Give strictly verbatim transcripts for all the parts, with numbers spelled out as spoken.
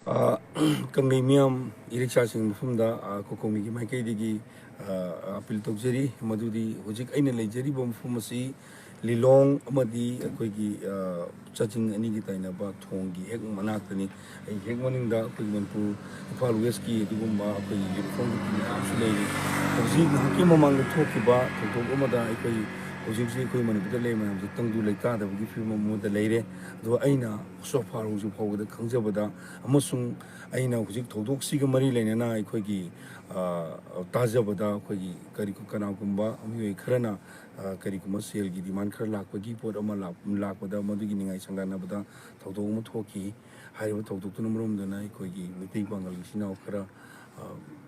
ꯑ, ꯀꯪꯂꯩ ꯃꯤꯌꯥꯝ ꯏꯔꯤꯛꯁꯥꯁꯤꯡ ꯃꯐꯝꯗ, ꯑ, ꯀꯣꯀꯣꯃꯤꯒꯤ ꯃꯥꯏꯀꯩꯗꯒꯤ, ꯑ, ꯑꯄꯤꯜ ꯇꯧꯖꯔꯤ꯫ ꯃꯗꯨꯗꯤ ꯍꯧꯖꯤꯛ ꯑꯩꯅ ꯂꯩꯖꯔꯤꯕ ꯃꯐꯝ ꯑꯁꯤ ꯂꯤꯂꯣꯡ ꯑꯃꯗꯤ ꯑꯩꯈꯣꯏꯒꯤ, ꯑ, ꯆꯥꯆꯤꯡ ꯑꯅꯤꯒꯤ ꯇꯥꯏꯅꯕ ꯊꯣꯡꯒꯤ ꯍꯦꯛ ꯃꯅꯥꯛꯇꯅꯤ꯫ ꯑꯩ ꯍꯦꯛ ꯃꯅꯤꯡꯗ ꯑꯩꯈꯣꯏꯒꯤ ꯃꯅꯤꯄꯨꯔ, ꯏꯝꯐꯥꯜ ꯋꯦꯁꯀꯤ ꯑꯗꯨꯒꯨꯝꯕ ꯑꯩꯈꯣꯏꯒꯤ ꯌꯨꯅꯤꯐꯣꯔꯝ ꯃꯌꯥꯝꯁꯨ ꯂꯩꯔꯤ꯫ ꯍꯧꯖꯤꯛ ꯉꯥꯏꯍꯥꯛꯀꯤ ꯃꯃꯥꯡꯗ ꯊꯣꯛꯈꯤꯕ ꯊꯧꯗꯣꯛ ꯑꯃꯗ ꯑꯩꯈꯣꯏ ꯍꯧꯖꯤꯛ ꯍꯧꯖꯤꯛ ꯑꯩꯈꯣꯏ ꯃꯅꯤꯄꯨꯔꯗ ꯂꯩꯔꯤꯕ ꯃꯌꯥꯝꯁꯦ ꯇꯪꯗꯨ ꯂꯩꯇꯥꯗꯕꯒꯤ ꯐꯤꯕꯝ ꯑꯃꯗ ꯂꯩꯔꯦ꯫ ꯑꯗꯣ ꯑꯩꯅ so far ꯍꯧꯖꯤꯛ ꯐꯥꯎꯕꯗ ꯈꯪꯖꯕꯗ ꯑꯃꯁꯨꯡ ꯑꯩꯅ ꯍꯧꯖꯤꯛ ꯊꯧꯗꯣꯛꯁꯤꯒ ꯃꯔꯤ ꯂꯩꯅꯅ ꯑꯩꯈꯣꯏꯒꯤ, ꯑ, ꯇꯥꯖꯕꯗ ꯑꯩꯈꯣꯏꯒꯤ ꯀꯔꯤ, ꯀꯅꯥꯒꯨꯝꯕ ꯃꯤꯑꯣꯏ ꯈꯔꯅ, ꯑ, ꯀꯔꯤꯒꯨꯝꯕ ꯁꯦꯜꯒꯤ demand ꯈꯔ ꯂꯥꯛꯄꯒꯤ ꯄꯣꯠ ꯑꯃ ꯂꯥꯛ-, ꯂꯥꯛꯄꯗ ꯃꯗꯨꯒꯤ ꯅꯤꯡꯉꯥꯏ ꯁꯪꯗꯥꯟꯅꯕꯗ ꯊꯧꯗꯣꯛ ꯑꯃ ꯊꯣꯛꯈꯤ꯫ ꯍꯥꯏꯔꯤꯕ ꯊꯧꯗꯣꯛꯇꯨꯅ ꯃꯔꯝ ꯑꯣꯏꯗꯨꯅ ꯑꯩꯈꯣꯏꯒꯤ ꯃꯩꯇꯩ ꯄꯥꯡꯒꯜ ꯏꯆꯤꯟ ꯏꯅꯥꯎ ꯈꯔ, ꯑ,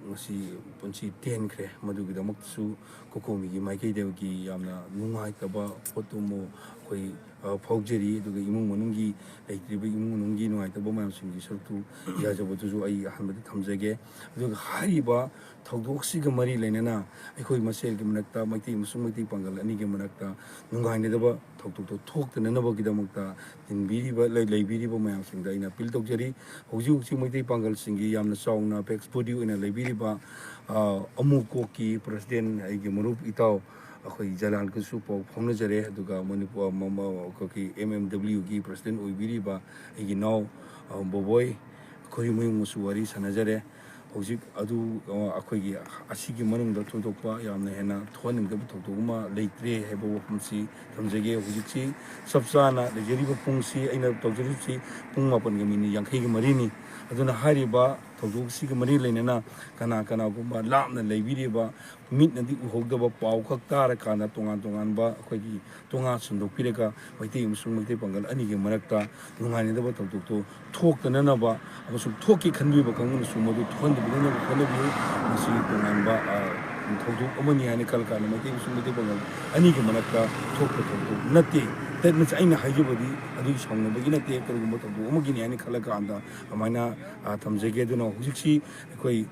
ꯉꯁꯤ ꯄꯨꯟꯁꯤ ꯇꯦꯟꯈ꯭ꯔꯦ꯫ ꯃꯗꯨꯒꯤꯗꯃꯛꯇꯁꯨ ꯀꯣꯀꯣꯃꯤꯒꯤ ꯃꯥꯏꯀꯩꯗꯒꯤ ꯌꯥꯝꯅ ꯅꯨꯡꯉꯥꯏꯇꯕ ꯄꯣꯠꯇꯨ ꯑꯃꯨꯛ ꯑꯩꯈꯣꯏ, ꯑ, ꯐꯥꯎꯖꯔꯤ꯫ ꯑꯗꯨꯒ ꯏꯃꯨꯡ ꯃꯅꯨꯡꯒꯤ, ꯂꯩꯇ꯭ꯔꯤꯕ ꯏꯃꯨꯡ ꯃꯅꯨꯡꯒꯤ ꯅꯨꯡꯉꯥꯏꯇꯕ ꯃꯌꯥꯝꯁꯤꯡꯒꯤ ꯁꯔꯨꯛꯇꯨ ꯌꯥꯖꯕꯗꯨꯁꯨ ꯑꯩ ꯑꯍꯥꯟꯕꯗ ꯊꯝꯖꯒꯦ꯫ ꯑꯗꯨꯒ ꯍꯥꯏꯔꯤꯕ ꯊꯧꯗꯣꯛꯁꯤꯒ ꯃꯔꯤ ꯂꯩꯅꯅ ꯑꯩꯈꯣꯏ ꯃꯁꯦꯜꯒꯤ ꯃꯔꯛꯇ, ꯃꯩꯇꯩ ꯑꯃꯁꯨꯡ ꯃꯩꯇꯩ ꯄꯥꯡꯒꯜ ꯑꯅꯤꯒꯤ ꯃꯔꯛꯇ ꯅꯨꯡꯉꯥꯏꯅꯗꯕ ꯊꯧꯗꯣꯛꯇꯣ ꯊꯣꯛꯇꯅꯅꯕꯒꯤꯗꯃꯛꯇ ꯇꯤꯟꯕꯤꯔꯤꯕ, ꯂꯩ-, ꯂꯩꯕꯤꯔꯤꯕ ꯃꯌꯥꯝꯁꯤꯡꯗ ꯑꯩꯅ ꯑꯄꯤꯜ ꯇꯧꯖꯔꯤ꯫ ꯍꯧꯖꯤꯛ ꯍꯧꯖꯤꯛ ꯃꯩꯇꯩ ꯄꯥꯡꯒꯜꯁꯤꯡꯒꯤ ꯌꯥꯝꯅ ꯆꯥꯎꯅ ꯑꯦꯄꯦꯛꯁ ꯕꯣꯗꯤ ꯑꯣꯏꯅ ꯂꯩꯕꯤꯔꯤꯕ, ꯑ, ꯑꯃꯨꯀꯣꯛꯀꯤ ꯄ꯭ꯔꯁꯤꯗꯦꯟ, ꯑꯩꯒꯤ ꯃꯔꯨꯞ ꯏꯇꯥꯎ ꯑꯩꯈꯣꯏ ꯖꯂꯥꯜꯒꯁꯨ ꯄꯥꯎ ꯐꯥꯎꯅꯖꯔꯦ꯫ ꯑꯗꯨꯒ ꯃꯅꯤꯄꯨꯔ, ꯃ-, ꯃ-, ꯑꯩꯈꯣꯏꯒꯤ ꯑꯦꯝ ꯑꯦꯝ ꯗꯕ꯭ꯂꯤꯌꯨꯒꯤ ꯄ꯭ꯔꯁꯤꯗꯦꯟ ꯑꯣꯏꯕꯤꯔꯤꯕ ꯑꯩꯒꯤ ꯏꯅꯥꯎ, ꯑ, ꯕꯣꯕꯣꯏ ꯈꯣꯏꯔꯤꯃꯌꯨꯝꯒꯁꯨ ꯋꯥꯔꯤ ꯁꯥꯟꯅꯖꯔꯦ꯫ ꯍꯧꯖꯤꯛ ꯑꯗꯨ, ꯑ, ꯑꯩꯈꯣꯏꯒꯤ ꯑꯁꯤꯒꯤ ꯃꯅꯨꯡꯗ ꯊꯣꯏꯗꯣꯛꯄ ꯌꯥꯝꯅ ꯍꯦꯟꯅ ꯊꯣꯛꯍꯟꯅꯤꯡꯗꯕ ꯊꯧꯗꯣꯛ ꯑꯃ ꯂꯩꯇ꯭ꯔꯦ ꯍꯥꯏꯕ ꯋꯥꯐꯝꯁꯤ ꯊꯝꯖꯒꯦ꯫ ꯍꯧꯖꯤꯛꯁꯤ ꯆꯞ ꯆꯥꯅ ꯂꯩꯖꯔꯤꯕ ꯄꯨꯡꯁꯤ, ꯑꯩꯅ ꯇꯧꯖꯔꯤꯕꯁꯤ ꯄꯨꯡ ꯃꯥꯄꯟꯒ ꯃꯤꯅꯤꯠ ꯌꯥꯡꯈꯩꯒ ꯃꯔꯤꯅꯤ꯫ ꯑꯗꯨꯅ ꯍꯥꯏꯔꯤꯕ ꯊꯧꯗꯣꯛꯁꯤꯒ ꯃꯔꯤ ꯂꯩꯅꯅ ꯀꯅꯥ ꯀꯅꯥꯒꯨꯝꯕ ꯂꯥꯞꯅ ꯂꯩꯕꯤꯔꯤꯕ, ꯃꯤꯠꯅꯗꯤ ꯎꯍꯧꯗꯕ, ꯄꯥꯎ ꯈꯛ ꯇꯥꯔꯀꯥꯟꯗ ꯇꯣꯉꯥꯟ ꯇꯣꯉꯥꯟꯕ ꯑꯩꯈꯣꯏꯒꯤ ꯇꯣꯉꯥꯟ ꯁꯟꯗꯣꯛꯄꯤꯔꯒ ꯃꯩꯇꯩ ꯑꯃꯁꯨꯡ ꯃꯩꯇꯩ ꯄꯥꯡꯒꯜ ꯑꯅꯤꯒꯤ ꯃꯔꯛꯇ ꯅꯨꯡꯉꯥꯏꯅꯗꯕ ꯊꯧꯗꯣꯛꯇꯨ ꯊꯣꯛꯇꯅꯅꯕ ꯑꯃꯁꯨꯡ ꯊꯣꯛꯀꯦ ꯈꯟꯕꯤꯕ ꯀꯥꯡꯕꯨꯅꯁꯨ ꯃꯗꯨ ꯊꯣꯛꯍꯟꯗꯕꯤꯗꯅꯕ ꯍꯣꯠꯅꯕꯤꯌꯨ꯫ ꯃꯁꯤ ꯇꯣꯉꯥꯟꯕ, ꯑ, ꯊꯧꯗꯣꯛ ꯑꯃꯅꯤ ꯍꯥꯏꯅ ꯈꯜꯂꯀꯥꯟꯗ ꯃꯩꯇꯩ ꯑꯃꯁꯨꯡ ꯃꯩꯇꯩ ꯄꯥꯡꯒꯜ ꯑꯅꯤꯒꯤ ꯃꯔꯛꯇ ꯊꯣꯛꯄ ꯊꯧꯗꯣꯛ ꯅꯠꯇꯦ꯫ ꯇꯠꯅ ꯑꯩꯅ ꯍꯥꯏꯖꯕꯗꯤ ꯑꯗꯨꯒꯤ ꯁꯥꯎꯅꯕꯒꯤ ꯅꯠꯇꯦ, ꯀꯔꯤꯒꯨꯝꯕ ꯊꯧꯗꯣꯛ ꯑꯃꯒꯤꯅꯤ ꯍꯥꯏꯅ ꯈꯜꯂꯀꯥꯟꯗ ꯑꯗꯨꯃꯥꯏꯅ, ꯑ, ꯊꯝꯖꯒꯦ꯫ ꯑꯗꯨꯅ ꯍꯧꯖꯤꯛꯁꯤ ꯑꯩꯈꯣꯏ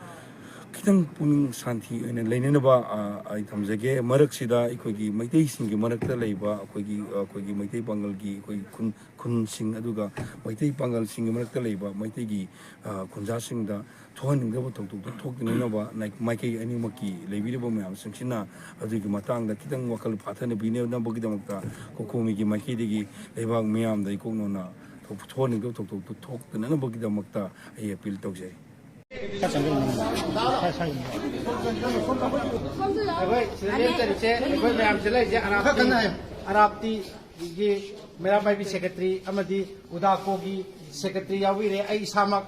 ꯈꯤꯇꯪ ꯄꯨꯛꯅꯤꯡ ꯁꯥꯟꯇꯤ ꯑꯣꯏꯅ ꯂꯩꯅꯅꯕ, ꯑ, ꯑꯩ ꯊꯝꯖꯒꯦ꯫ ꯃꯔꯛꯁꯤꯗ ꯑꯩꯈꯣꯏꯒꯤ ꯃꯩꯇꯩꯁꯤꯡꯒꯤ ꯃꯔꯛꯇ ꯂꯩꯕ ꯑꯩꯈꯣꯏꯒꯤ, ꯑꯩꯈꯣꯏꯒꯤ ꯃꯩꯇꯩ ꯄꯥꯡꯒꯜꯒꯤ ꯑꯩꯈꯣꯏꯒꯤ ꯈꯨꯟ, ꯈꯨꯟꯁꯤꯡ, ꯑꯗꯨꯒ ꯃꯩꯇꯩ ꯄꯥꯡꯒꯜꯁꯤꯡꯒꯤ ꯃꯔꯛꯇ ꯂꯩꯕ ꯃꯩꯇꯩꯒꯤ, ꯑ, ꯈꯨꯟꯖꯥꯁꯤꯡꯗ ꯊꯣꯛꯍꯟꯅꯤꯡꯗꯕ ꯊꯧꯗꯣꯛꯇꯨ ꯊꯣꯛꯇꯅꯅꯕ ꯅꯥꯏ-, ꯃꯥꯏꯀꯩ ꯑꯅꯤꯃꯛꯀꯤ ꯂꯩꯕꯤꯔꯤꯕ ꯃꯌꯥꯝꯁꯤꯡꯁꯤꯅ ꯑꯗꯨꯒꯤ ꯃꯇꯥꯡꯗ ꯈꯤꯇꯪ ꯋꯥꯈꯜ ꯐꯥꯊꯅꯕꯤꯅꯕꯒꯤꯗꯃꯛꯇ ꯀꯣꯀꯣꯃꯤꯒꯤ ꯃꯥꯏꯀꯩꯗꯒꯤ ꯂꯩꯕꯥꯛ ꯃꯤꯌꯥꯝꯗ ꯏꯀꯣꯛꯅꯅ ꯊꯣꯛ-, ꯊꯣꯛꯍꯟꯅꯤꯡꯗꯕ ꯊꯧꯗꯣꯛꯇꯨ ꯊꯣꯛꯇꯅꯅꯕꯒꯤꯗꯃꯛꯇ ꯑꯩ ꯑꯄꯤꯜ ꯇꯧꯖꯩ꯫ ꯑꯩꯈꯣꯏ ꯁꯤꯗ ꯂꯦꯞꯆꯔꯤꯁꯦ, ꯑꯩꯈꯣꯏ ꯃꯌꯥꯝꯁꯦ ꯂꯩꯔꯤꯁꯦ ꯑꯔꯥꯞꯇꯤ, ꯑꯔꯥꯞꯇꯤꯒꯤ ꯃꯩꯔꯥ ꯄꯥꯏꯕꯤ ꯁꯦꯀ꯭ꯔꯦꯇꯔꯤ ꯑꯃꯗꯤ ꯎꯗꯥꯀꯣꯒꯤ ꯁꯦꯀ꯭ꯔꯦꯇꯔꯤ ꯌꯥꯎꯕꯤꯔꯦ꯫ ꯑꯩ ꯏꯁꯥꯃꯛ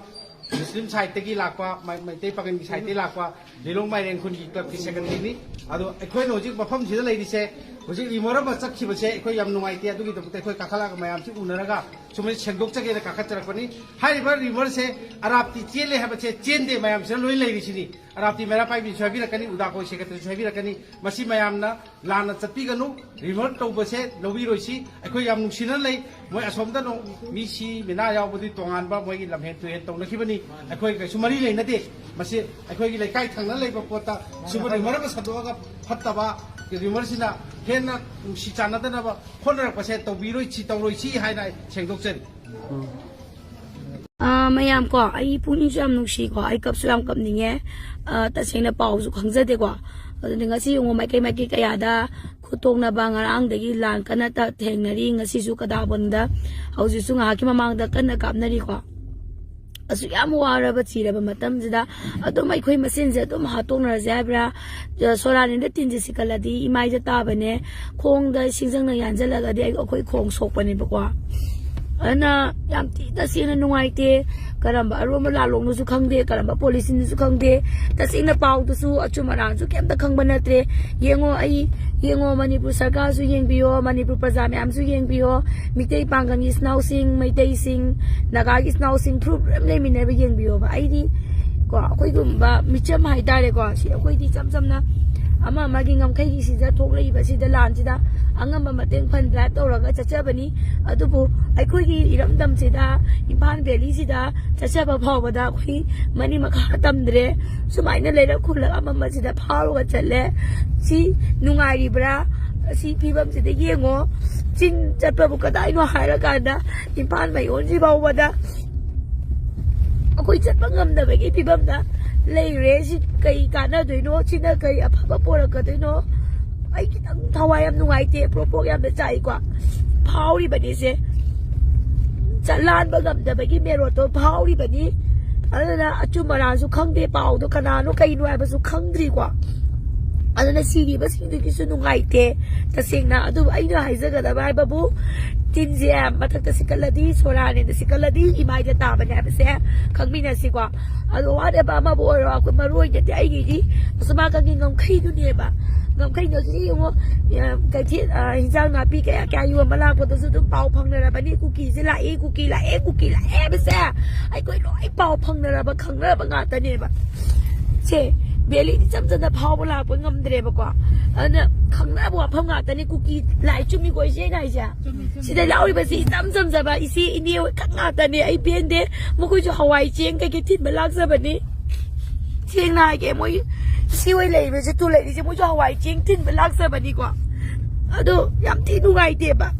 ꯃꯨꯁꯂꯤꯝ ꯁꯥꯏꯠꯇꯒꯤ ꯂꯥꯛꯄ, ꯃꯩ-, ꯃꯩꯇꯩ ꯄꯥꯉꯜꯒꯤ ꯁꯥꯏꯠꯇꯒꯤ ꯂꯥꯛꯄ ꯂꯤꯂꯣꯡ ꯃꯥꯏꯔꯦꯟ ꯈꯨꯟꯒꯤ ꯀ꯭ꯂꯕꯀꯤ ꯁꯦꯀ꯭ꯔꯦꯇꯔꯤꯅꯤ꯫ ꯑꯗꯣ ꯑꯩꯈꯣꯏꯅ ꯍꯧꯖꯤꯛ ꯃꯐꯝꯁꯤꯗ ꯂꯩꯔꯤꯁꯦ, ꯍꯧꯖꯤꯛ ꯔꯤꯃꯔ ꯑꯃ ꯆꯠꯈꯤꯕꯁꯦ ꯑꯩꯈꯣꯏ ꯌꯥꯝ ꯅꯨꯡꯉꯥꯏꯇꯦ꯫ ꯑꯗꯨꯒꯤꯗꯃꯛꯇ ꯑꯩꯈꯣꯏ ꯀꯥꯈꯠꯂꯛꯑꯒ ꯃꯌꯥꯝꯁꯤ ꯎꯅꯔꯒ ꯁꯨꯃꯥꯏꯅ ꯁꯦꯡꯗꯣꯛꯆꯒꯦꯅ ꯀꯥꯈꯠꯆꯔꯛꯄꯅꯤ꯫ ꯍꯥꯏꯔꯤꯕ ꯔꯤꯃꯔꯁꯦ ꯑꯔꯥꯞꯇꯤ ꯆꯦꯜꯂꯦ ꯍꯥꯏꯕꯁꯦ ꯆꯦꯟꯗꯦ, ꯃꯌꯥꯝꯁꯤꯅ ꯂꯣꯏ ꯂꯩꯔꯤꯁꯤꯅꯤ꯫ ꯑꯔꯥꯞꯇꯤ ꯃꯩꯔꯥ ꯄꯥꯏꯕꯤꯁꯨ ꯍꯥꯏꯕꯤꯔꯛꯀꯅꯤ, ꯎꯗꯥꯀꯣ ꯁꯦꯀ꯭ꯔꯦꯇꯔꯤꯁꯨ ꯍꯥꯏꯕꯤꯔꯛꯀꯅꯤ꯫ ꯃꯁꯤ ꯃꯌꯥꯝꯅ ꯂꯥꯟꯅ ꯆꯠꯄꯤꯒꯅꯨ, ꯔꯤꯃꯔ ꯇꯧꯕꯁꯦ ꯂꯧꯕꯤꯔꯣꯏꯁꯤ꯫ ꯑꯩꯈꯣꯏ ꯌꯥꯝ ꯅꯨꯡꯁꯤꯅ ꯂꯩ꯫ ꯃꯣꯏ ꯑꯁꯣꯝꯗ ꯅꯣꯡ-, ꯃꯤ ꯁꯤ ꯃꯤꯅꯥ ꯌꯥꯎꯕꯗꯨꯗꯤ ꯇꯣꯉꯥꯟꯕ ꯃꯣꯏꯒꯤ ꯂꯝꯍꯦꯟ ꯇꯨꯍꯦꯟ ꯇꯧꯅꯈꯤꯕꯅꯤ꯫ ꯑꯩꯈꯣꯏ ꯀꯩꯁꯨ ꯃꯔꯤ ꯂꯩꯅꯗꯦ꯫ ꯃꯁꯤ ꯑꯩꯈꯣꯏꯒꯤ ꯂꯩꯀꯥꯏ ꯊꯪꯅ ꯂꯩꯕ ꯄꯣꯠꯇ ꯁꯤꯕꯨ ꯔꯤꯃꯔ ꯑꯃ ꯁꯟꯗꯣꯛꯑꯒ ꯐꯠꯇꯕ ꯔꯤꯃꯔꯁꯤꯅ ꯍꯦꯟꯅ ꯅꯨꯡꯁꯤ ꯆꯥꯟꯅꯗꯅꯕ ꯍꯣꯠꯅꯔꯛꯄꯁꯦ ꯇꯧꯕꯤꯔꯣꯏꯁꯤ, ꯇꯧꯔꯣꯏꯁꯤ ꯍꯥꯏꯅ ꯑꯩ ꯁꯦꯡꯗꯣꯛꯆꯔꯤ꯫ ꯑꯥ, ꯃꯌꯥꯝ ꯀꯣ, ꯑꯩ ꯄꯨꯛꯅꯤꯡꯁꯨ ꯌꯥꯝ ꯅꯨꯡꯁꯤꯀꯣ, ꯑꯩ ꯀꯞꯁꯨ ꯌꯥꯝ ꯀꯞꯅꯤꯡꯉꯦ꯫ ꯑꯥ, ꯇꯁꯦꯡꯅ ꯄꯥꯎꯁꯨ ꯈꯪꯖꯗꯦꯀꯣ꯫ ꯑꯗꯨꯅ ꯉꯁꯤ ꯌꯦꯡꯉꯣ, ꯃꯥꯏꯀꯩ ꯃꯥꯏꯀꯩ ꯀꯌꯥꯗ ꯈꯨꯠ ꯊꯣꯛꯅꯕ ꯉꯔꯥꯡꯗꯒꯤ ꯂꯥꯟ ꯀꯟꯅ ꯇ-, ꯊꯦꯡꯅꯔꯤ꯫ ꯉꯁꯤꯁꯨ ꯀꯗꯥꯕꯟꯗ ꯍꯧꯖꯤꯛꯁꯨ ꯉꯥꯏꯍꯥꯛꯀꯤ ꯃꯃꯥꯡꯗ ꯀꯟꯅ ꯀꯥꯞꯅꯔꯤꯀꯣ꯫ ꯑꯁꯨꯛ ꯌꯥꯝ ꯋꯥꯔꯕ ꯊꯤꯔꯕ ꯃꯇꯝꯁꯤꯗ ꯑꯗꯨꯝ ꯑꯩꯈꯣꯏ ꯃꯁꯦꯟꯁꯦ ꯑꯗꯨꯝ ꯍꯥꯠꯇꯣꯛꯅꯔꯁꯦ ꯍꯥꯏꯕ꯭ꯔꯥ? ꯁꯣꯔꯥꯅꯤꯗ ꯇꯤꯟꯁꯦ ꯁꯤꯀꯜꯂꯗꯤ ꯏꯃꯥꯏꯗ ꯇꯥꯕꯅꯦ꯫ ꯈꯣꯡꯗ ꯁꯤꯡꯖꯪꯅ ꯌꯥꯟꯁꯤꯜꯂꯒꯗꯤ ꯑꯩ-, ꯑꯩꯈꯣꯏ ꯈꯣꯡ ꯁꯣꯛꯄꯅꯦꯕꯀꯣ꯫ ꯑꯗꯨꯅ ꯌꯥꯝ ꯊꯤ ꯇꯁꯦꯡꯅ ꯅꯨꯡꯉꯥꯏꯇꯦ꯫ ꯀꯔꯝꯕ ꯑꯔꯣꯟꯕ ꯂꯥꯂꯣꯡꯅꯣꯁꯨ ꯈꯪꯗꯦ, ꯀꯔꯝꯕ ꯄꯣꯂꯤꯁꯤꯅꯣꯁꯨ ꯈꯪꯗꯦ꯫ ꯇꯁꯦꯡꯅ ꯄꯥꯎꯗꯨꯁꯨ ꯑꯆꯨꯝ ꯑꯔꯥꯟꯁꯨ ꯀꯩꯝꯇ ꯈꯪꯕ ꯅꯠꯇ꯭ꯔꯦ꯫ ꯌꯦꯡꯉꯣ, ꯑꯩ, ꯌꯦꯡꯉꯣ, ꯃꯅꯤꯄꯨꯔ ꯁꯔꯀꯥꯔꯁꯨ ꯌꯦꯡꯕꯤꯌꯣ, ꯃꯅꯤꯄꯨꯔ ꯄ꯭ꯔꯖꯥ ꯃꯌꯥꯝꯁꯨ ꯌꯦꯡꯕꯤꯌꯣ, ꯃꯤꯇꯩ ꯄꯥꯡꯒꯜꯒꯤ ꯏꯆꯤꯟ ꯏꯅꯥꯎꯁꯤꯡ, ꯃꯩꯇꯩꯁꯤꯡ, ꯅꯥꯒꯥꯒꯤ ꯏꯆꯤꯟ ꯏꯅꯥꯎꯁꯤꯡ, ꯐꯨꯔꯨꯞ ꯂꯣꯏꯅ ꯂꯩꯃꯤꯟꯅꯕ ꯌꯦꯡꯕꯤꯌꯣꯕ꯫ ꯑꯩꯗꯤ ꯀꯣ, ꯑꯩꯈꯣꯏꯒꯨꯝꯕ ꯃꯤꯆꯝ ꯍꯥꯏꯇꯥꯔꯦꯀꯣ, ꯁꯤ ꯑꯩꯈꯣꯏꯗꯤ ꯏꯆꯝ ꯆꯝꯅ ꯑꯃ ꯑꯃꯒꯤ ꯉꯝꯈꯩꯒꯤꯁꯤꯗ ꯊꯣꯛꯂꯛꯏꯕꯁꯤꯗ ꯂꯥꯟꯁꯤꯗ ꯑꯉꯝꯕ ꯃꯇꯦꯡ ꯐꯟ ꯗ꯭ꯔꯥꯏꯚ ꯇꯧꯔꯒ ꯆꯠꯆꯕꯅꯤ꯫ ꯑꯗꯨꯕꯨ ꯑꯩꯈꯣꯏꯒꯤ ꯏꯔꯝꯗꯝꯁꯤꯗ, ꯏꯝꯐꯥꯜ ꯚꯦꯂꯤꯁꯤꯗ ꯆꯠꯆꯕ ꯐꯥꯎꯕꯗ ꯑꯩꯈꯣꯏ ꯃꯅꯤꯡ ꯃꯈꯥ ꯇꯝꯗ꯭ꯔꯦ꯫ ꯁꯨꯃꯥꯏꯅ ꯂꯩꯔꯛ ꯈꯨꯜꯂꯛ ꯑꯃꯃꯁꯤꯗ ꯐꯥꯎꯔꯒ ꯆꯠꯂꯦ꯫ ꯁꯤ ꯅꯨꯡꯉꯥꯏꯔꯤꯕ꯭ꯔꯥ? ꯁꯤ ꯐꯤꯕꯝꯁꯤꯗ ꯌꯦꯡꯉꯣ꯫ ꯆꯤꯡ ꯆꯠꯄꯕꯨ ꯀꯗꯥꯏꯅꯣ ꯍꯥꯏꯔꯀꯥꯟꯗ ꯏꯝꯐꯥꯜ ꯃꯌꯣꯟꯁꯤ ꯐꯥꯎꯕꯗ ꯑꯩꯈꯣꯏ ꯆꯠꯄ ꯉꯝꯗꯕꯒꯤ ꯐꯤꯕꯝꯗ ꯂꯩꯔꯦ꯫ ꯁꯤ ꯀꯩ ꯀꯥꯟꯅꯗꯣꯏꯅꯣ? ꯁꯤꯅ ꯀꯩ ꯑꯐꯕ ꯄꯣꯔꯛꯀꯗꯣꯏꯅꯣ? ꯑꯩ ꯈꯤꯇꯪ ꯊꯋꯥꯏ ꯌꯥꯝ ꯅꯨꯡꯉꯥꯏꯇꯦ꯫ ꯄ꯭ꯔꯣꯛ ꯄ꯭ꯔꯣꯛ ꯌꯥꯝꯅ ꯆꯥꯛꯏꯀꯣ꯫ ꯐꯥꯎꯔꯤꯕꯅꯤꯁꯦ꯫ ꯆꯠ ꯂꯥꯟꯕ ꯉꯝꯗꯕꯒꯤ ꯃꯦꯔꯣꯠꯇꯣ ꯐꯥꯎꯔꯤꯕꯅꯤ꯫ ꯑꯗꯨꯅ ꯑꯆꯨꯝ ꯑꯔꯥꯟꯁꯨ ꯈꯪꯗꯦ, ꯄꯥꯎꯗꯣ ꯀꯅꯥꯅꯣ ꯀꯩꯅꯣ ꯍꯥꯏꯕꯁꯨ ꯈꯪꯗ꯭ꯔꯤꯀꯣ꯫ ꯑꯗꯨꯅ ꯁꯤꯔꯤꯕꯁꯤꯡꯗꯨꯒꯤꯁꯨ ꯅꯨꯡꯉꯥꯏꯇꯦ ꯇꯁꯦꯡꯅ꯫ ꯑꯗꯨꯕꯨ ꯑꯩꯅ ꯍꯥꯏꯖꯒꯗꯕ ꯍꯥꯏꯕꯕꯨ, ꯇꯤꯟꯁꯦ ꯃꯊꯛꯇ ꯁꯤꯀꯠꯂꯗꯤ, ꯁꯣꯔꯥꯅꯦꯅ ꯁꯤꯀꯠꯂꯗꯤ ꯏꯃꯥꯏꯗ ꯇꯥꯕꯅꯦ ꯍꯥꯏꯕꯁꯦ ꯈꯪꯃꯤꯟꯅꯁꯤꯀꯣ꯫ ꯑꯗꯣ whatever ꯑꯃꯕꯨ ꯑꯣꯏꯔꯣ, ꯑꯩꯈꯣꯏ ꯃꯔꯨ ꯑꯣꯏꯅꯗꯤ ꯑꯩꯒꯤꯗꯤ ꯑꯁꯣꯝ ꯅꯥꯀꯟꯒꯤ ꯉꯝꯈꯩꯗꯨꯅꯦꯕ꯫ ꯉꯝꯈꯩꯗꯨꯁꯨ ꯌꯦꯡꯉꯣ, ꯑ, ꯀꯩꯊꯦꯜ, ꯑ, ꯍꯤꯟꯖꯥꯡ ꯅꯥꯄꯤ ꯀꯌꯥ ꯀꯌꯥ ꯌꯣꯟꯕ ꯂꯥꯛꯄꯗꯁꯨ ꯑꯗꯨꯝ ꯄꯥꯎ ꯐꯪꯅꯔꯕꯅꯤ, ꯀꯨꯀꯤꯁꯦ ꯂꯥꯛꯑꯦ, ꯀꯨꯀꯤ ꯂꯥꯛꯑꯦ, ꯀꯨꯀꯤ ꯂꯥꯛꯑꯦ ꯍꯥꯏꯕꯁꯦ ꯑꯩꯈꯣꯏ ꯂꯣꯏ ꯄꯥꯎ ꯐꯪꯅꯔꯕ, ꯈꯪꯅꯔꯕ ꯉꯥꯛꯇꯅꯦꯕ꯫ ꯁꯦ, ꯚꯦꯂꯤꯗꯤ ꯏꯆꯝ ꯆꯝꯅ ꯐꯥꯎꯕ ꯂꯥꯛꯄ ꯉꯝꯗ꯭ꯔꯦꯕꯀꯣ꯫ ꯑꯗꯨꯅ ꯈꯪꯅꯕ ꯋꯥꯐꯝ ꯉꯥꯛꯇꯅꯤ꯫ ꯀꯨꯀꯤ ꯂꯥꯛꯑꯦ, ꯆꯨꯝꯃꯤꯀꯣ ꯏꯆꯦꯅ ꯍꯥꯏꯁꯦ? ꯁꯤꯗ ꯂꯥꯛꯏꯕꯁꯤ ꯏꯆꯝ ꯆꯝꯖꯕ ꯏꯆꯦ ꯏꯅꯦ ꯍꯣꯏ ꯈꯛ ꯉꯥꯛꯇꯅꯦ꯫ ꯑꯩ ꯄꯦꯟꯗꯦ꯫ ꯃꯈꯣꯏꯁꯨ ꯍꯋꯥꯏ ꯆꯦꯡ ꯀꯩꯀꯩ ꯊꯤꯟꯕ ꯂꯥꯛꯆꯕꯅꯤ꯫ ꯁꯦꯡꯅ ꯍꯥꯏꯒꯦ, ꯃꯣꯏ ꯁꯤ ꯍꯣꯏ ꯂꯩꯔꯤꯕꯁꯦ, ꯇꯨ ꯂꯩꯔꯤꯁꯦ, ꯃꯣꯏꯁꯨ ꯍꯋꯥꯏ ꯆꯦꯡ ꯊꯤꯟꯕ ꯂꯥꯛꯆꯕꯅꯤꯀꯣ꯫ ꯑꯗꯣ ꯌꯥꯝ ꯊꯤ ꯅꯨꯡꯉꯥꯏꯇꯦꯕ,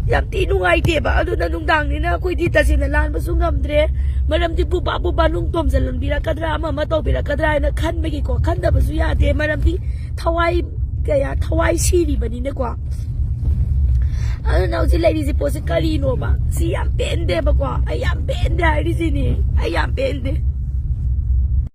ꯌꯥꯝ ꯊꯤ ꯅꯨꯡꯉꯥꯏꯇꯦꯕ꯫ ꯑꯗꯨꯅ ꯅꯨꯡꯗꯥꯡꯅꯤꯅ ꯑꯩꯈꯣꯏꯗꯤ ꯇꯁꯦꯡꯅ ꯂꯥꯟꯕꯁꯨ ꯉꯝꯗ꯭ꯔꯦ꯫ ꯃꯔꯝꯗꯤ ꯄꯨꯄꯥ ꯄꯨꯄꯥ ꯅꯨꯡ ꯇꯣꯝꯁꯤꯜꯍꯟꯕꯤꯔꯛꯀꯗ꯭ꯔꯥ, ꯑꯃ ꯑꯃ ꯇꯧꯕꯤꯔꯛꯀꯗ꯭ꯔꯥ ꯍꯥꯏꯅ ꯈꯟꯕꯒꯤꯀꯣ꯫ ꯈꯟꯗꯕꯁꯨ ꯌꯥꯗꯦ, ꯃꯔꯝꯗꯤ ꯊꯋꯥꯏ ꯀꯌꯥ, ꯊꯋꯥꯏ ꯁꯤꯔꯤꯕꯅꯤꯅꯀꯣ꯫ ꯑꯗꯨꯅ ꯍꯧꯖꯤꯛ ꯂꯩꯔꯤꯁꯤ ꯄꯣꯠꯁꯤ ꯀꯔꯤꯅꯣꯕ? ꯁꯤ ꯌꯥꯝ ꯄꯦꯟꯗꯦꯕꯀꯣ꯫ ꯑꯩ ꯌꯥꯝ ꯄꯦꯟꯗꯦ ꯍꯥꯏꯔꯤꯁꯤꯅꯤ꯫ ꯑꯩ ꯌꯥꯝ ꯄꯦꯟꯗꯦ꯫